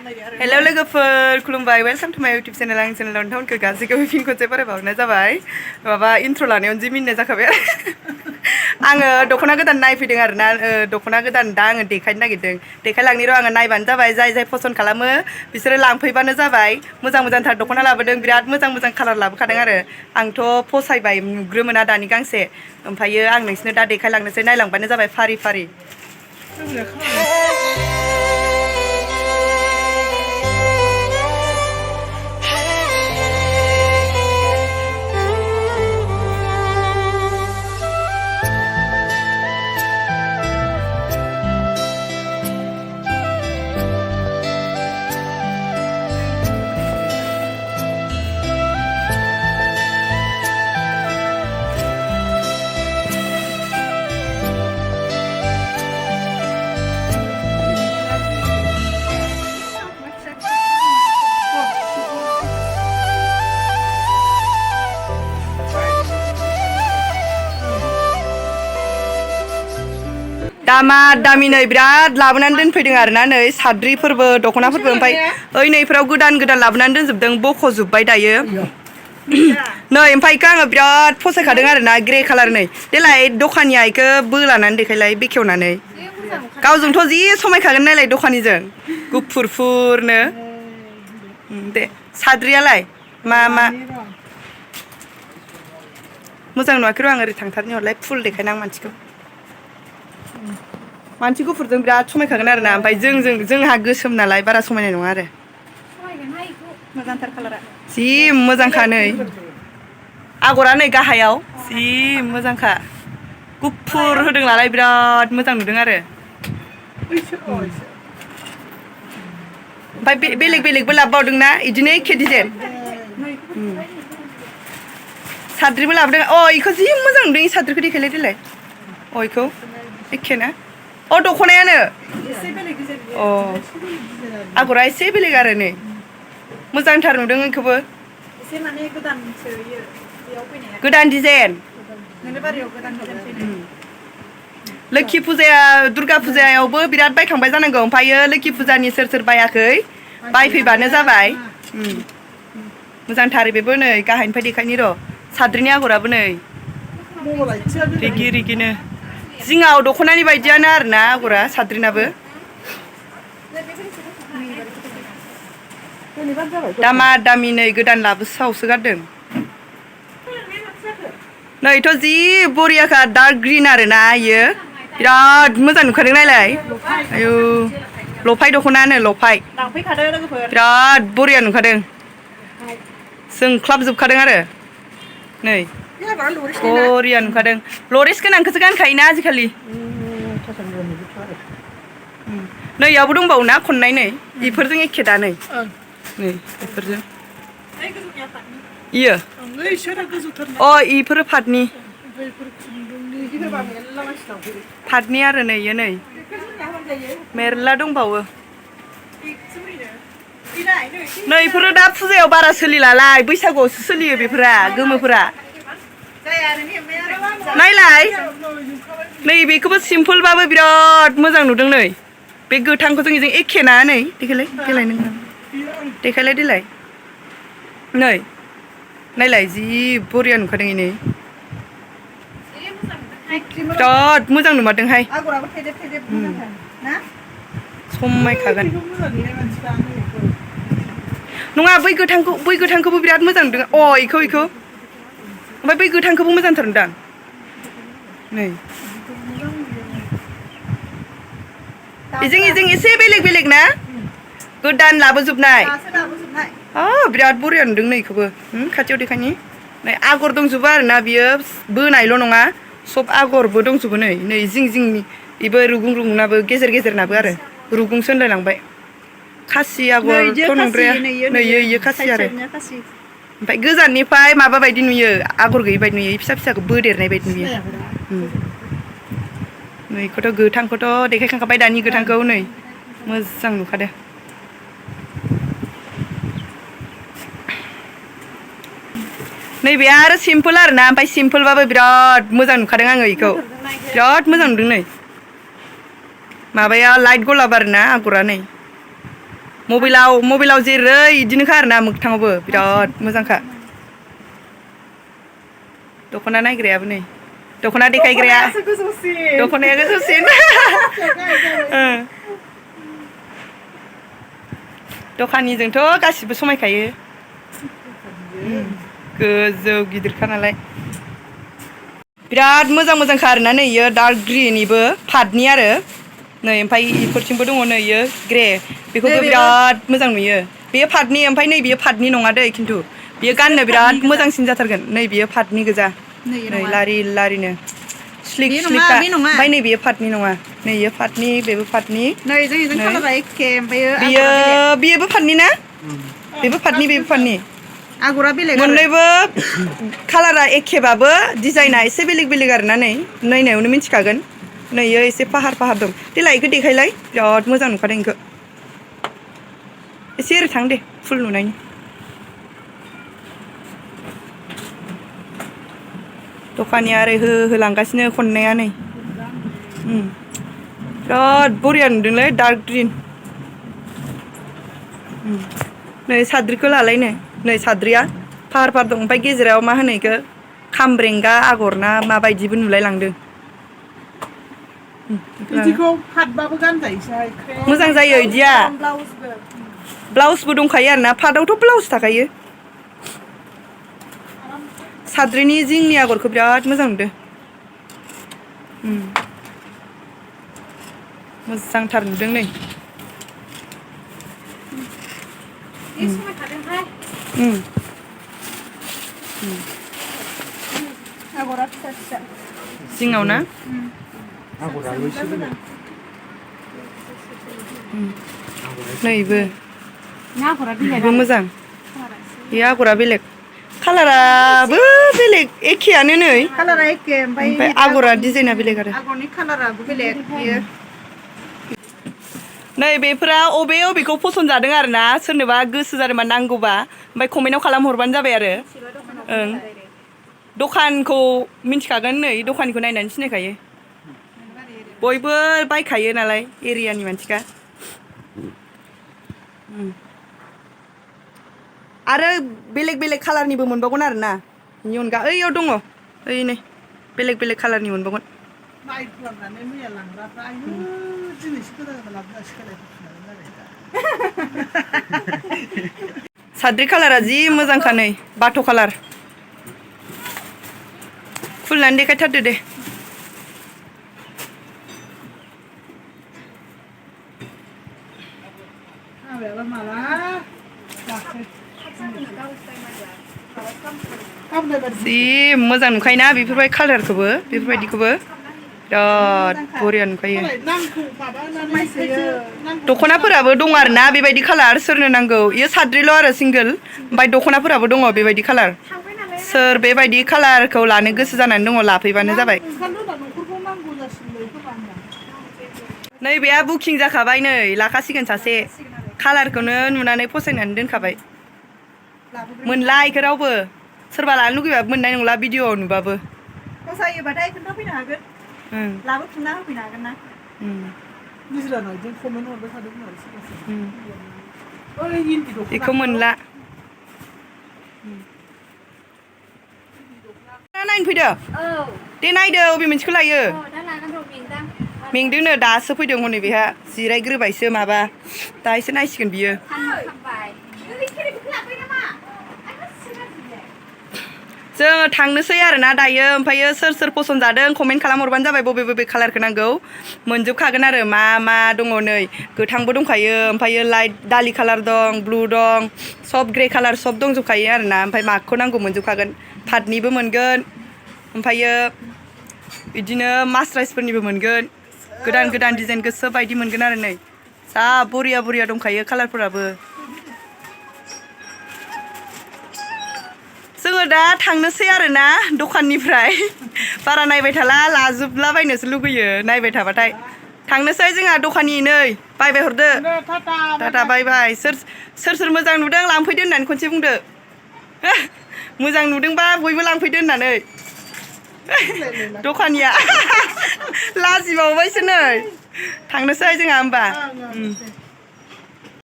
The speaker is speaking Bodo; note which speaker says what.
Speaker 1: Hello लोगोफोर खुलुमबाय वेलकाम टू माय यूट्यूब चैनल आंनि चैनेलाव नोंथांमोनखौ गासैखौबो फिन खनसे बरायबावनाय जाबाय माबा इन्ट्र लानायावनो 10 मिनिट जाखाबाय आङो दख'ना गोदान नायफैदों आरोना दख'ना गोदान दा आङो देखायनो नागिरदों देखायलांनि र' आङो नायबानो जाबाय जाय पसन्द खालामो बिसोरो लांफैबानो जाबाय मोजां मोजांथार दख'ना लाबोदों बिराद मोजां मोजां कालार लाबोखादों आरो आंथ' फसायबाय नुग्रोमोना दानि गांसे ओमफ्रायो आं नोंसोरनो दा देखायलांनोसै नायलांबानो जाबाय फारि फारि दामा दामि नै बिराद लाबोनानै दोनफैदों आरोना नै साद्रिफोरबो दख'नाफोरबो ओमफ्राय ओइ नैफोराव गोदान गोदान लाबोनानै दोनजोबदों बख'जोब्बाय दायो नै ओमफ्राय इखौ आङो बिराद फसायखादों आरोना ग्रे कालार नै देलाय दखानिया इखौ बोलानानै देखायलाय बेखेवनानै गावजोंथ' जि समायखागोन नायलाय दखानिजों गुफुरफुरनो दे साद्रियालाय मा मा मोजां नुवाखै र' आं ओरै थांथारनि हरलाय फुल देखायना आं मानसि गुफुरजों बिराद समायखागोन आरोना ओमफ्राय जोंहा गोसोम नालाय बारा समायनाय नङा आरो मोजांथार कालारा जि मोजांखा नै आगरा नै गाहायाव जि मोजांखा गुफुर होदों नालाय बिराद मोजां नुदों आरो ओमफ्राय बेलेग बेलेगबो लाबोबावदोंना इदिनो एखे डिजाइन साद्रिबो लाबोदों अ इखौ जि मोजां नुदों इ साद्रिखौ देखायलाय देलाय अ इखौ एखे ना अ दख'नायानो अ आगरा एसे बेलेग आरो नै मोजांथार नुदों इखौबो एसे माने गोदानसो इयो बेयाव फैनाया गोदान डिजाइन नोंनि बारियाव गोदान डिजाइन फैदों लोखि फुजाया दुर्गा फुजायावबो बिराद बायखांबाय जानांगौ ओमफ्रायो लोखि फुजानि सोर बायाखै बायफैबानो जाबाय मोजांथार बेबो नै गाहायनिफ्राय देखायनि र' साद्रिनि आगराबो नै रिगि रिगिनो जिङाव दख'नानि बायदियानो आरोना आगरा साद्रिनाबो दामा दामि नै गोदान लाबोसावसो गारदों नैथ' जि बरियाखा डार्क ग्रिन आरोना इयो बिराद मोजां नुखादों नायलाय आयु लफाय दख'नानो लफाय बिराद बरिया नुखादों जोंख्लाबजोबखादों आरो नै बरिया नुखादों लरेस गोनांखौसो गानखायोना आजिखालि नै इयावबो दंबावो ना खननाय नै इफोरजों एखे दा नै नै इफोरजों इयो अ इफोरो पाटनि पाटनि आरो नै इयो नै मेरला दंबावो नै इफोरो दा फुजायाव बारा सोलिलालाय बैसागुआवसो सोलियो बेफोरा गोमोफोरा नायलाय नै बेखौबो सिम्पोलबाबो बिराद मोजां नुदों नै बे गोथांखौ जोंनिजों एखे ना नै देखायलाय देलाय नों देखायलाय देलाय नै नायलाय जि बरिया नुखादों नै बिराद मोजां नुमारदोंहाय समायखागोन नङा बै गोथांखौबो बिराद मोजां नुदों अ इखौ ओमफ्राय बै गोथांखौबो मोजांथार नुदां नै इजों एसे बेलेग बेलेग ना गोदान लाबोजोबनाय बिराद बरिया नुदों नै इखौबो खाथियाव देखायनि नै आगर दंजोबो आरोना बियो बोनायल' नङा सब आगरबो दंजोबो नै जिं जिंनि इबो रुगुं रुगुंनाबो गेजेर गेजेरनाबो आरो रुगुंसो होनलायलांबाय खासि आगरथ' नंद्राया नै इयो खासि आरो ओमफ्राय गोजाननिफ्राय माबा बायदि नुयो आगर गैयै बायदि नुयो फिसा फिसाखौ बोदेरनाय बायदि नुयो नैखौथ' गोथांखौथ' देखायखांखाबाय दानि गोथांखौ नै मोजां नुखादों नैबे आरो सिम्पोल आरोना ओमफ्राय सिम्पोलबाबो बिराद मोजां नुखादों आङो इखौ बिराद मोजां नुदों नै माबाया लाइट गलाब आरोना आगरा नै मबाइलाव जेरै इदिनोखा आरोना मोगथाङावबो बिराद मोजांखा दख'ना नायग्रायाबो नै दख'ना देखायग्राया दख'नाया गोजौसिन दखानिजोंथ' गासिबो समायखायो गोजौ गिदिरखा नालाय बिराद मोजांखा आरोना नै इयो डार्क ग्रीन इबो पाटनि आरो नै ओमफ्राय इफोरथिंबो दङ नै इयो ग्रे बेखौबो बिराद मोजां नुयो बेयो पाटनि ओमफ्राय नै बियो पाटनि नङा दै खिन्थु बियो गाननो बिराद मोजांसिन जाथारगोन नै बियो पाटनि गोजा नै लारिनो स्लिकखा ओमफ्राय नै बियो पाटनि नङा नै इयो पाटनि बेबो पाटनि नै जोंनिजों कालारा एखे ओमफ्राय बियोबो पाटनि ना बेबो पाटनि आगरा बेलेग मोननैबो कालारा एखेबाबो डिजाइना एसे बेलेग आरोना नै नायनायावनो मिन्थिखागोन नै इयो एसे फाहार दं देलाय इखौ देखायलाय बिराद मोजां नुखादों इखौ एसे ओरै थां दे फुल नुनायनि दखानिया ओरै होलांगासिनो खननाया नै बिराद बरिया नुदोंलै डार्क ग्रीन नै साद्रिखौ लालाय नै साद्रिया फाहार दं ओमफ्राय गेजेराव मा होनो इखौ खामब्रेंगा आगर ना माबायदिबो नुलाय लांदों
Speaker 2: बिदिखौ फाटबाबो गानजायोसोहाय
Speaker 1: मोजां जायो इदिया ब्लाउसबो दंखायो आरोना फाटआवथ' ब्लाउस थाखायो साद्रिनि जिंनि आगरखौ बिराद मोजां नुदों मोजांथार नुदों नै
Speaker 2: आगरा फिसा
Speaker 1: जिङाव ना नैबो मोजां बे आगरा बेलेग कालाराबो बेलेग एखेयानो नै
Speaker 2: कालारा एखे
Speaker 1: ओमफ्राय आगरा डिजाइना बेलेग आरो
Speaker 2: आगरनि कालाराबो बेलेग बियो
Speaker 1: नै बेफोरा अबेखौ फसन्द जादों आरोना सोरनोबा गोसो जादोंबा नांगौबा ओमफ्राय कमेन्टआव खालामहरबानो जाबाय आरो ओं दखानखौ मिन्थिखागोन नै दखानखौ नायनानै सिनायखायो बयबो बायखायो नालाय एरियानि मानसिखा आरो बेलेग कालारनिबो मोनबावगोन आरोना बेनि अनगा ओइयाव दङ ओइ नै बेलेग कालारनि मोनबावगोन
Speaker 2: नायफ्लांनानै मैया लांग्राफ्रा आयु दिनैसो गोदान लाबोना सोलायफिननानै
Speaker 1: साद्रि कालारा जि मोजांखा नै बाथ' कालार खुलनानै देखायथारदो दे
Speaker 2: हाबायाबा माला
Speaker 1: जि मोजां नुखायोना बेफोरबायदि कालारखौबो बेफोरबायदिखौबो बिराद बरिया नुखायो दख'नाफोराबो दं आरोना बेबायदि कालार सोरनो नांगौ इयो साद्रिल' आरो सिंगोल ओमफ्राय दख'नाफोराबो दङ बेबायदि कालार सोर बेबायदि कालारखौ लानो गोसो जानानै दङ लाफैबानो जाबाय नैबेया बुकिं जाखाबाय नै लाखासिगोन सासे कालारखौनो नुनानै फसायनानै दोनखाबाय मोनला इखौ रावबो सोरबा लानो लुगैबाबो मोननाय नंला भिडिअ'आव नुबाबो
Speaker 2: फसायोबाथाय खोन्थाफैनो हागोन लाबोफिनना होफैनो हागोन ना निजिरानाव बिदिनो कमेन्ट हरबाय थादोंमोन आरो
Speaker 1: बेखौ मोनला नायनो फैदो दे नायदो अबे मोनसेखौ लायो मेंदोंनो दासो फैदों हनै बेहा जिरायग्रोबायसो माबा दासो नायसिगोन बियो जोङो थांनोसै आरोना दायो ओमफ्रायो सोर पसन्द जादों कमेन्ट खालामहरबानो जाबाय बबे कालारखौ नांगौ मोनजोबखागोन आरो मा दङ नै गोथांबो दंखायो ओमफ्रायो लाइट दालि कालार दं ब्लु दं सब ग्रे कालार सब दंजोबखायो आरोना ओमफ्राय माखौ नांगौ मोनजोबखागोन पाटनिबो मोनगोन ओमफ्रायो बिदिनो मास्राइसफोरनिबो मोनगोन गोदान डिजाइन गोसो बायदि मोनगोन आरो नै जा बरिया दंखायो कालारफोराबो जोङो दा थांनोसै आरोना दखाननिफ्राय बारा नायबाय थाला लाजोबलाबायनोसो लुगैयो नायबाय थाबाथाय थांनोसै जोंहा दखानि नै बाय हरदो टाटा बाय सोर मोजां नुदों लांफैदो होननानै खनसे बुंदो मोजां नुदोंबा बयबो लांफैदो होननानै दखानिया लाजिबावबायसो नै थांनोसै जोंहा होमबा